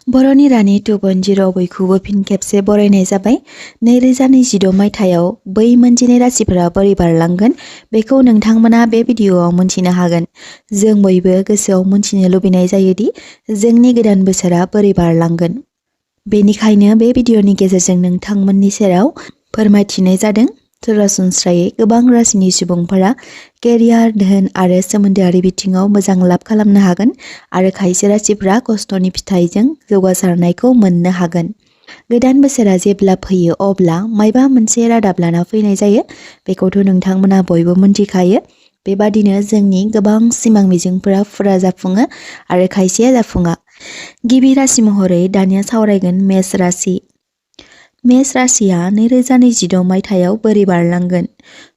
बर'नि रानि 2.0 बयखौबो फिन खेबसे बरायनाय जाबाय। 2026 मायथाइयाव बै मोनजिनै राशिफोरा बोरै बारलांगोन बेखौ नोंथांमोना बे भिडिअआव मोनथिनो हागोन। जों बयबो गोसोआव मोनथिनो लुबैनाय जायोदि जोंनि गोदान बोसोरा बोरै बारलांगोन। बेनिखायनो बे भिडिअनि गेजेरजों नोंथांमोननि सेराव फोरमायथिनाय जादों। सरासनस्रायै गोबां राशिनि सुबुंफोरा केरियार, धोन आरो सोमोन्दोआरि बिथिङाव मोजां लाब खालामनो हागोन आरो खायसे राशिफोरा खस्थ'नि फिथाइजों जौगासारनायखौ मोननो हागोन। गोदान बोसोरा जेब्ला फैयो अब्ला मायबा मोनसे रादाब लाना फैनाय जायो। बेखौथ' नोंथांमोना बयबो मोनथिखायो। बेबादिनो जोंनि गोबां सिमां मिजिंफोरा फुरा जाफुङो आरो खायसेया जाफुङा। गिबि राशि महरै दानिया सावरायगोन मेष राशि। मेष राशिया 2026 मायथाइयाव बोरै बारलांगोन।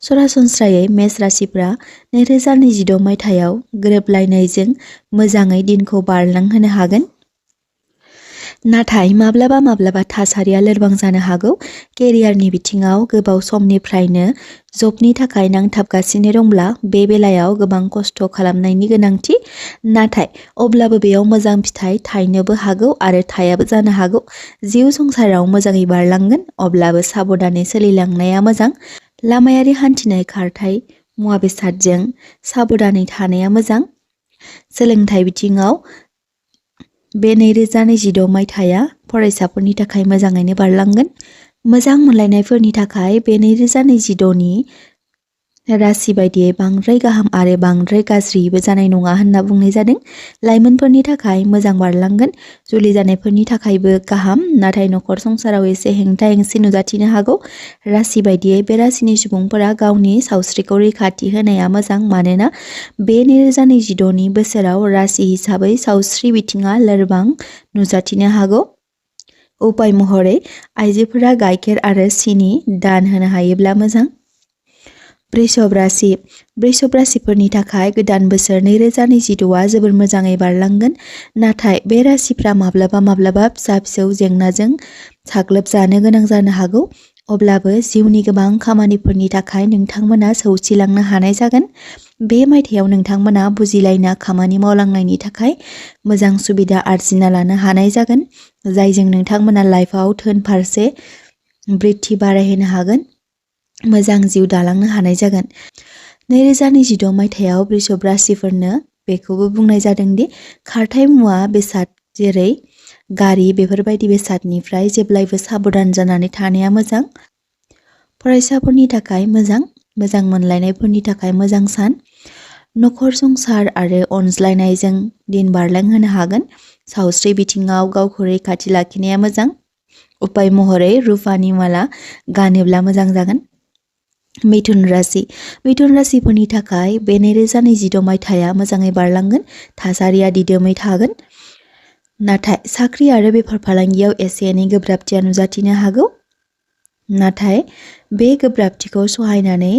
सरासनस्रायै मेष राशिफ्रा 2026 मायथाइयाव गोरोबलायनायजों मोजाङै दिनखौ बारलांहोनो हागोन। नाथाय माब्लाबा माब्लाबा थासारिया लोरबां जानो हागौ। केरियारनि बिथिङाव गोबाव समनिफ्रायनो जबनि थाखाय नांथाबगासिनो दंब्ला बे बेलायाव गोबां खस्थ' खालामनायनि गोनांथि। नाथाय अब्लाबो बेयाव मोजां फिथाइ थायनोबो हागौ आरो थायाबो जानो हागौ। जिउ संसाराव मोजाङै बारलांगोन, अब्लाबो साबधानै सोलिलांनाया मोजां। लामायारि हान्थिनाय, खारथाय, मुवा बेसादजों साबधानै थानाया मोजां। सोलोंथाइ बिथिङाव बे 2026 मायथाइया फरायसाफोरनि थाखाय मोजाङैनो बारलांगोन। मोजां मोनलायनायफोरनि थाखाय बे 2026नि राशि बायदियै बांद्राय गाहाम आरो बांद्राय गाज्रिबो जानाय नङा होनना बुंनाय जादों। लाइमोनफोरनि थाखाय मोजां बारलांगोन। जुलि जानायफोरनि थाखायबो गाहाम, नाथाय नखर संसाराव एसे हेंथा हेंसि नुजाथिनो हागौ। राशि बायदियै बे राशिनि सुबुंफोरा गावनि सावस्रिखौ रैखाथि होनाया मोजां, मानोना बे 2026नि बोसोराव राशि हिसाबै सावस्रि बिथिङा लोरबां नुजाथिनो हागौ। उपाय महरै आइजोफोरा गाइखेर आरो सिनि दान होनो हायोब्ला मोजां। वृषभ राशि। वृषभ राशिफोरनि थाखाय गोदान बोसोर 2026आ जोबोर मोजाङै बारलांगोन। नाथाय बे राशिफ्रा माब्लाबा माब्लाबा फिसा फिसौ जेंनाजों साग्लोबजानो गोनां जानो हागौ। अब्लाबो जिउनि गोबां खामानिफोरनि थाखाय नोंथांमोना सौसिलांनो हानाय जागोन। बे मायथाइयाव नोंथांमोना बुजिलायना खामानि मावलांनायनि थाखाय मोजां सुबिदा आरजिना लानो हानाय जागोन, जायजों नोंथांमोना लाइफआव धोन फारसे बृद्धि बारायहोनो हागोन, मोजां जिउ दालांनो हानाय जागोन। 2026 मायथाइयाव वृषभ राशिफोरनो बेखौबो बुंनाय जादों दि खारथाय मुवा बेसाद जेरै गारि बेफोरबायदि बेसादनिफ्राय जेब्लायबो साबधान जानानै थानाया मोजां। फरायसाफोरनि थाखाय मोजां। मोजां मोनलायनायफोरनि थाखाय मोजां सान। नखर संसार आरो अनज्लायनायजों दिन बारलांहोनो हागोन। सावस्रि बिथिङाव गावखौ रैखाथि लाखिनाया मोजां। उपाय महरै रुफानि माला गानोब्ला मोजां जागोन। मिथुन राशि। मिथुन राशिफोरनि थाखाय बे 2026 मायथाइया मोजाङै बारलांगोन। थासारिया दिदोमै थागोन। नाथाय साख्रि आरो बेफार फालांगियाव एसे एनै गोब्राबथिया नुजाथिनो हागौ। नाथाय बे गोब्राबथिखौ सहायनानै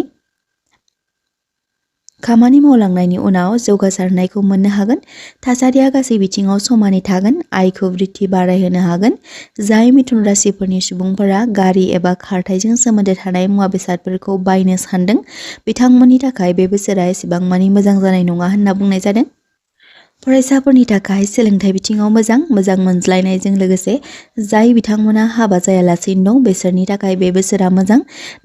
खामानि मावलांनायनि उनाव जौगासारनायखौ मोननो हागोन। थासारिया गासै बिथिङाव समानै थागोन। आयखौ बृद्धि बारायहोनो हागोन। जाय मिथुन राशिफोरनि सुबुंफोरा गारि एबा खारथायजों सोमोन्दो थानाय मुवा बेसादफोरखौ बायनो सान्दों, बिथांमोननि थाखाय बे बोसोरा एसेबां मानि मोजां जानाय नङा होनना बुंनाय जादों। फरायसाफोरनि थाखाय सोलोंथाइ बिथिङाव मोजां। मोजां मोनज्लायनायजों लोगोसे जाय बिथांमोना हाबा जायालासेनो दं बिसोरनि थाखाय बे बोसोरा मोजां।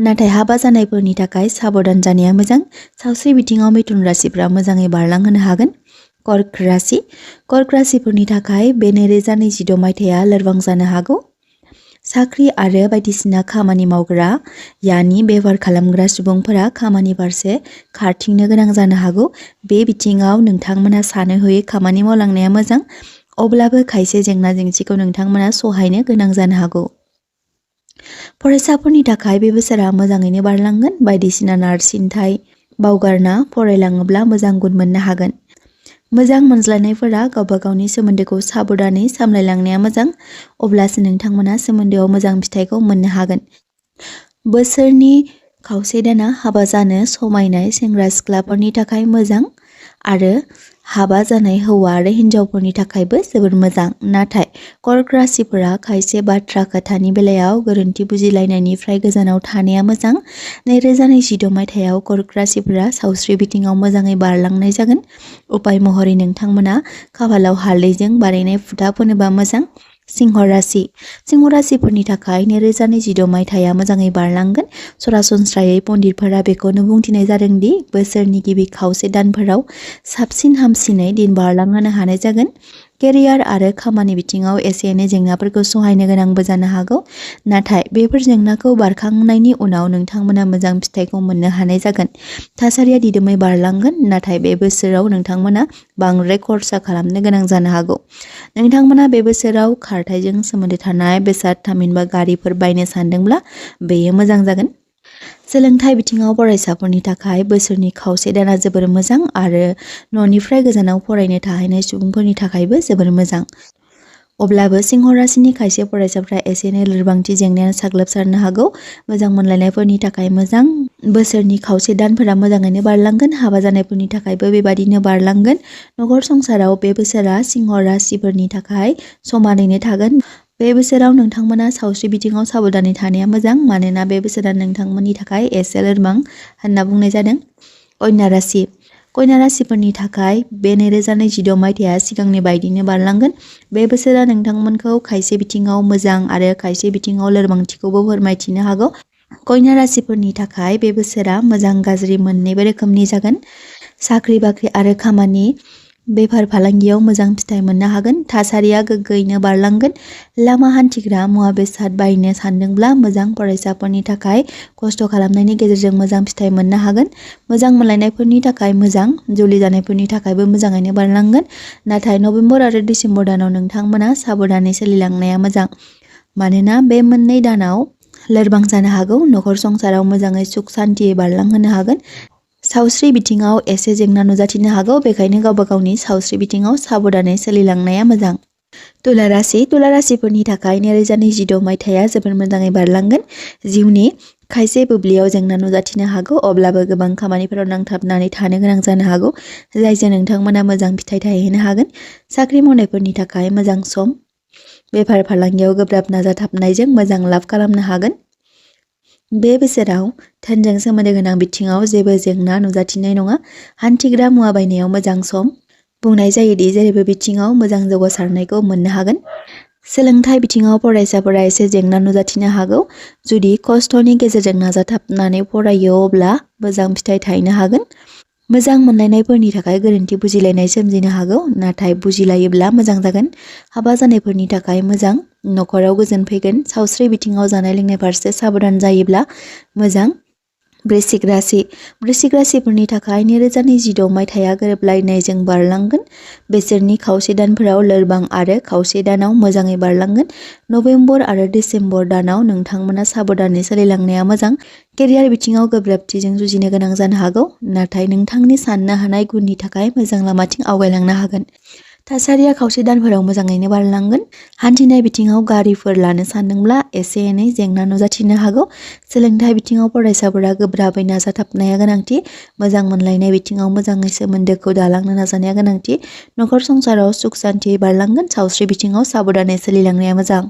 नाथाय हाबा जानायफोरनि थाखाय साबधान जानाया मोजां। सावस्रि बिथिङाव मिथुन राशिफ्रा मोजाङै बारलांहोनो हागोन। कर्क राशि। कर्क राशिफोरनि थाखाय बे 2026 मायथाइया लोरबां जानो हागौ। साख्रि आरो बायदिसिना खामानि मावग्रा यानि बेफार खालामग्रा सुबुंफोरा खामानि फारसे खारथिंनो गोनां जानो हागौ। बे बिथिङाव नोंथांमोना सानो हयै खामानि मावलांनाया मोजां। अब्लाबो खायसे जेंना जेंसिखौ नोंथांमोना सहायनो गोनां जानो हागौ। फरायसाफोरनि थाखाय बे बोसोरा मोजाङैनो बारलांगोन। बायदिसिना नारसिनथाय बावगारना फरायलाङोब्ला मोजां गुन मोननो हागोन। मोजां मोनज्लायनायफोरा गावबा गावनि सोमोन्दोखौ साबधानै सामलायलांनाया मोजां। अब्लासो नोंथांमोना सोमोन्दोआव मोजां फिथाइखौ मोननो हागोन। बोसोरनि खावसे दाना हाबा जानो समायनाय सेंग्रा सिख्लाफोरनि थाखाय मोजां आरो हाबा जानाय हौवा आरो हिन्जावफोरनि थाखायबो जोबोर मोजां। नाथाय कर्क राशिफोरा खायसे बाथ्रा खोथानि बेलायाव गोरोन्थि बुजिलायनायनिफ्राय गोजानाव थानाया मोजां। 2026 मायथाइयाव कर्क राशिफोरा सावस्रि बिथिङाव मोजाङै बारलांनाय जागोन। उपाय महरै नोंथांमोना खाफालाव हालदैजों बानायनाय फुथा फोनोबा मोजां। सिंह राशि सिंह राशिफोरनि थाखाय 2026 मायथाइया मोजाङै बारलांगोन। सरासनस्रायै पण्डितफोरा बेखौनो बुंथिनाय जादों दि बोसोरनि गिबि खावसे दानफोराव साबसिन हामसिनै दिन बारलांहोनो हानाय जागोन। केरियार आरो खामानि बिथिङाव एसे एनै जेंनाफोरखौ सहायनो गोनांबो जानो हागौ। नाथाय बेफोर जेंनाखौ बारखांनायनि उनाव नोंथांमोना मोजां फिथाइखौ मोननो हानाय जागोन। थासारिया दिदोमै बारलांगोन, नाथाय बे बोसोराव नोंथांमोना बांद्राय खरसा खालामनो गोनां जानो हागौ। नोंथांमोना बे बोसोराव खारथाइजों सोमोन्दो थानाय बेसाद थामहिनबा गारिफोर बायनो सानदोंब्ला बेयो मोजां जागोन। सोलोंथाइ बिथिङाव फरायसाफोरनि थाखाय बोसोरनि खावसे दाना जोबोर मोजां आरो न'निफ्राय गोजानाव फरायनो थाहैनाय सुबुंफोरनि थाखायबो जोबोर मोजां। अब्लाबो सिंह राशिनि खायसे फरायसाफ्रा एसे एनै लोरबांथि जेंनायानो साग्लोबसारनो हागौ। मोजां मोनलायनायफोरनि थाखाय मोजां। बोसोरनि खावसे दानफोरा मोजाङैनो बारलांगोन। हाबा जानायफोरनि थाखायबो बेबादिनो बारलांगोन। नखर संसाराव बे बोसोरा सिंह राशिफोरनि थाखाय समानैनो थागोन। बे बोसोराव नोंथांमोना सावस्रि बिथिङाव साबधानै थानाया मोजां, मानोना बे बोसोरा नोंथांमोननि थाखाय एसे लोरबां होनना बुंनाय जादों। कन्या राशि कन्या राशिफोरनि थाखाय बे 2026 मायथाइया सिगांनि बायदिनो बारलांगोन। बे बोसोरा नोंथांमोनखौ खायसे बिथिङाव मोजां आरो खायसे बिथिङाव लोरबांथिखौबो फोरमायथिनो हागौ। कन्या राशिफोरनि थाखाय बे बोसोरा मोजां गाज्रि मोननैबो रोखोमनि जागोन। साख्रि बाख्रि आरो खामानि, बेफार फालांगियाव मोजां फिथाइ मोननो हागोन। थासारिया गोग्गोयैनो बारलांगोन। लामा हान्थिग्रा मुवा बेसाद बायनो सानदोंब्ला मोजां। फरायसाफोरनि थाखाय खस्थ' खालामनायनि गेजेरजों मोजां फिथाइ मोननो हागोन। मोजां मोनलायनायफोरनि थाखाय मोजां। जुलि जानायफोरनि थाखायबो मोजाङैनो बारलांगोन। नाथाय नबेम्बर आरो डिसेम्बर दानाव नोंथांमोना साबधानै सोलिलांनाया मोजां, मानोना बे मोननै दानाव लोरबां जानो हागौ। नखर संसाराव मोजाङै सुख सान्थियै बारलांहोनो हागोन। सावस्रि बिथिङाव एसे जेंना नुजाथिनो हागौ, बेखायनो गावबा गावनि सावस्रि बिथिङाव साबधानै सोलिलांनाया मोजां। तुला राशि तुला राशिफोरनि थाखाय 2026 मायथाइया जोबोर मोजाङै बारलांगोन। जिउनि खायसे बुब्लियाव जेंना नुजाथिनो हागौ, अब्लाबो गोबां खामानिफोराव नांथाबनानै थानो गोनां जानो हागौ, जायजों नोंथांमोना मोजां फिथाइ थायहोनो हागोन। साख्रि मावनायफोरनि थाखाय मोजां सम। बेफार फालांगियाव गोब्राब नाजाथाबनायजों मोजां लाब खालामनो हागोन। बे बोसोराव धोनजों सोमोन्दो गोनां बिथिङाव जेबो जेंना नुजाथिनाय नङा। हान्थिग्रा मुवा बायनायाव मोजां सम। बुंनाय जायोदि जेरैबो बिथिङाव मोजां जौगासारनायखौ मोननो हागोन। सोलोंथाइ बिथिङाव फरायसाफोरा एसे जेंना नुजाथिनो हागौ। जुदि खस्थ'नि गेजेरजों नाजाथाबनानै फरायो अब्ला मोजां फिथाइ थायनो हागोन। मोजां मोनलायनायफोरनि थाखाय गोरोन्थि बुजिलायनाय सोमजिनो हागौ, नाथाय बुजिलायोब्ला मोजां जागोन। हाबा जानायफोरनि थाखाय मोजां। नखराव गोजोन फैगोन। सावस्रि बिथिङाव जानाय लोंनाय फारसे साबधान जायोब्ला मोजां। वृश्चिक राशि वृश्चिक राशिफोरनि थाखाय 2026 मायथाइया गोरोबलायनायजों बारलांगोन। बोसोरनि खावसे दानफोराव लोरबां आरो खावसे दानाव मोजाङै बारलांगोन। नबेम्बर आरो डिसेम्बर दानाव नोंथांमोना साबधानै सोलिलांनाया मोजां। केरियार बिथिङाव गोब्राबथिजों जुजिनो गोनां जानो हागौ, नाथाय नोंथांनि साननो हानाय गुननि थाखाय मोजां लामाथिं आवगायलांनो हागोन। थासारिया खावसे दानफोराव मोजाङैनो बारलांगोन। हान्थिनाय बिथिङाव गारिफोर लानो सानदोंब्ला एसे एनै जेंना नुजाथिनो हागौ। सोलोंथाइ बिथिङाव फरायसाफोरा गोब्राबै नाजाथाबनाया गोनांथि। मोजां मोनलायनाय बिथिङाव मोजाङै सोमोन्दोखौ दालांनो नाजानाया गोनांथि। नखर संसाराव सुख सान्थियै बारलांगोन। सावस्रि बिथिङाव साबधानै सोलिलांनाया मोजां।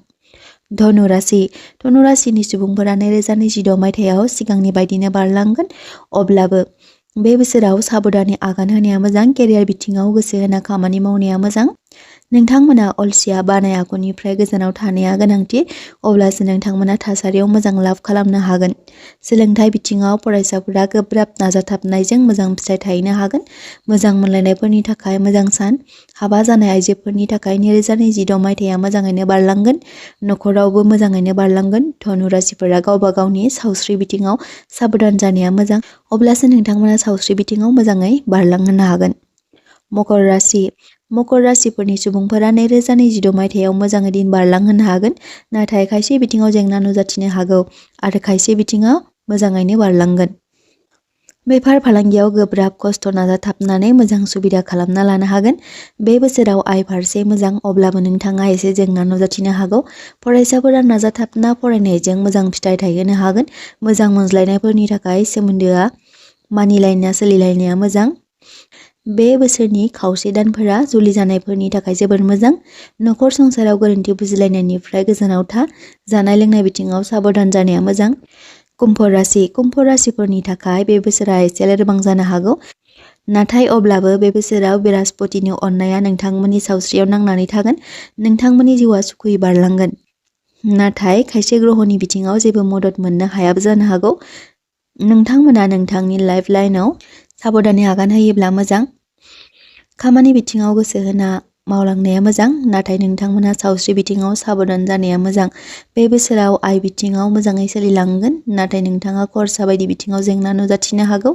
धनु राशि धनु राशिनि सुबुंफोरा 2026 मायथाइयाव सिगांनि बायदिनो बारलांगोन, अब्लाबो बे बोसोराव साबधानै आगान होनाया मोजां। केरियार बिथिङाव गोसो होना खामानि मावनाया मोजां। नोंथांमोना अलसिया बानाय आखुनिफ्राय गोजानाव थानाया गोनांथि, अब्लासो नोंथांमोना थासारियाव मोजां लाब खालामनो हागोन। सोलोंथाइ बिथिङाव फरायसाफोरा गोब्राब नाजाथाबनायजों मोजां फिथाइ थायनो हागोन। मोजां मोनलायनायफोरनि थाखाय मोजां सान। हाबा जानाय आइजोफोरनि थाखाय 2026 मायथाइया मोजाङैनो बारलांगोन। नखरावबो मोजाङैनो बारलांगोन। धनु राशिफोरा गावबा गावनि सावस्रि बिथिङाव साबधान जानाया मोजां, अब्लासो नोंथांमोना सावस्रि बिथिङाव मोजाङै बारलांहोनो हागोन। मकर राशि मकर राशिफोरनि सुबुंफोरा 2026 मायथाइयाव मोजाङै दिन बारलांहोनो हागोन, नाथाय खायसे बिथिङाव जेंना नुजाथिनो हागौ आरो खायसे बिथिङाव मोजाङैनो बारलांगोन। बेफार फालांगियाव गोब्राब खस्थ' नाजाथाबनानै मोजां सुबिदा खालामना लानो हागोन। बे बोसोराव आय फारसे मोजां, अब्लाबो नोंथाङा एसे जेंना नुजाथिनो हागौ। फरायसाफोरा नाजाथाबना फरायनायजों मोजां फिथाइ थायहोनो हागोन। मोजां मोनज्लायनायफोरनि थाखाय सोमोन्दोआ मानिलायना सोलिलायनाया मोजां। बे बोसोरनि खावसे दानफोरा जुलि जानायफोरनि थाखाय जोबोर मोजां। नखर संसाराव गोरोन्थि बुजिलायनायनिफ्राय गोजानाव था। जानाय लोंनाय बिथिङाव साबधान जानाया मोजां। कुम्भ राशि राशिफोरनि थाखाय बे बोसोरा एसे लोरबां जानो हागौ। नाथाय अब्लाबो बे बोसोराव बृहस्पतिनि अननाया नोंथांमोननि सावस्रियाव नांनानै थागोन। नोंथांमोननि जिउआ सुखुयै बारलांगोन। नाथाय खायसे ग्रहनि बिथिङाव जेबो मदद मोननो हायाबो जानो हागौ। नोंथांमोना नोंथांनि लाइफ लाइनआव साबधानै आगान होयोब्ला मोजां। खामानि बिथिङाव गोसो होना मावलांनाया मोजां, नाथाय नोंथांमोना सावस्रि बिथिङाव साबधान जानाया मोजां। बे बोसोराव आय बिथिङाव मोजाङै सोलिलांगोन, नाथाय नोंथाङा खरसा बायदि बिथिङाव जेंना नुजाथिनो हागौ।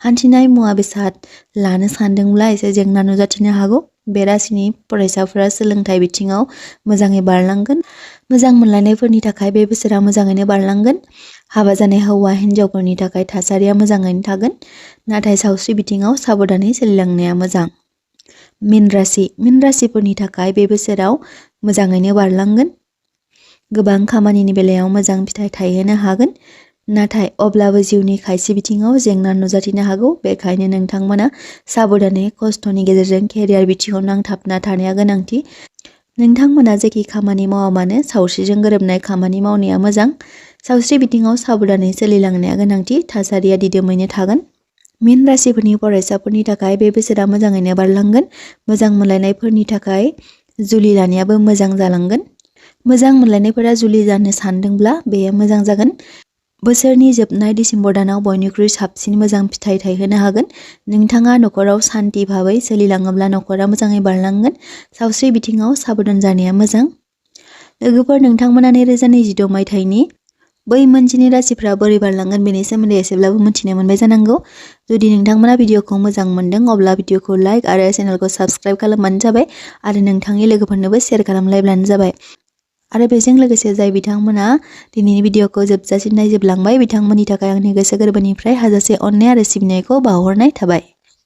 हान्थिनाय मुवा बेसाद लानो सानदोंब्ला एसे जेंना नुजाथिनो हागौ। बे राशिनि फरायसाफोरा सोलोंथाइ बिथिङाव मोजाङै बारलांगोन। मोजां मोनलायनायफोरनि थाखाय बे बोसोरा मोजाङैनो बारलांगोन। हाबा जानाय हौवा हिन्जावफोरनि थाखाय थासारिया मोजाङैनो थागोन, नाथाय सावस्रि बिथिङाव साबधानै सोलिलांनाया मोजां। मीन राशिफोरनि थाखाय बे बोसोराव मोजाङैनो बारलांगोन। गोबां खामानिनि बेलायाव मोजां फिथाइ थायहोनो हागोन, नाथाय अब्लाबो जिउनि खायसे बिथिङाव जेंना नुजाथिनो हागौ। बेखायनो नोंथांमोना साबधानै खस्थ'नि गेजेरजों केरियार बिथिङाव नांथाबना थानाया गोनांथि। नोंथांमोना जेखि खामानि मावा मानो सावस्रिजों गोरोबनाय खामानि मावनाया मोजां। सावस्रि बिथिङाव साबधानै सोलिलांनाया गोनांथि। थासारिया दिदोमैनो थागोन। मीन राशिफोरनि फरायसाफोरनि थाखाय बे बोसोरा मोजाङैनो बारलांगोन। मोजां मोनलायनायफोरनि थाखाय जुलि लानायाबो मोजां जालांगोन। मोजां मोनलायनायफोरा जुलि जानो सानदोंब्ला बेयो मोजां जागोन। बोसोरनि जोबनाय डिसेम्बर दानाव बयनिख्रुइ साबसिन मोजां फिथाइ थायहोनो हागोन। नोंथाङा नखराव सान्थि भाबै सोलिलाङोब्ला नखरा मोजाङै बारलांगोन। सावस्रि बिथिङाव साबधान जानाया मोजां। लोगोफोर, नोंथांमोना 2026 मायथाइनि बै मोनजिनि राशिफ्रा बोरै बारलांगोन बेनि सोमोन्दै एसेब्लाबो मिथिनो मोनबाय जानांगौ। जुदि नोंथांमोना भिडिअखौ मोजां मोनदों अब्ला भिडिअखौ लाइक आरो चेनेलखौ साबस्क्राइब खालामबानो जाबाय आरो नोंथांनि लोगोफोरनोबो शेयार खालामलायब्लानो जाबाय। आरो बेजों लोगोसे जाय बिथांमोना दिनैनि भिडिअखौ जोबजासिम नायजोबलांबाय बिथांमोननि थाखाय आंनि गोसो गोरबोनिफ्राय हाजासे अननाय आरो सिबिनायखौ बावहरनाय थाबाय।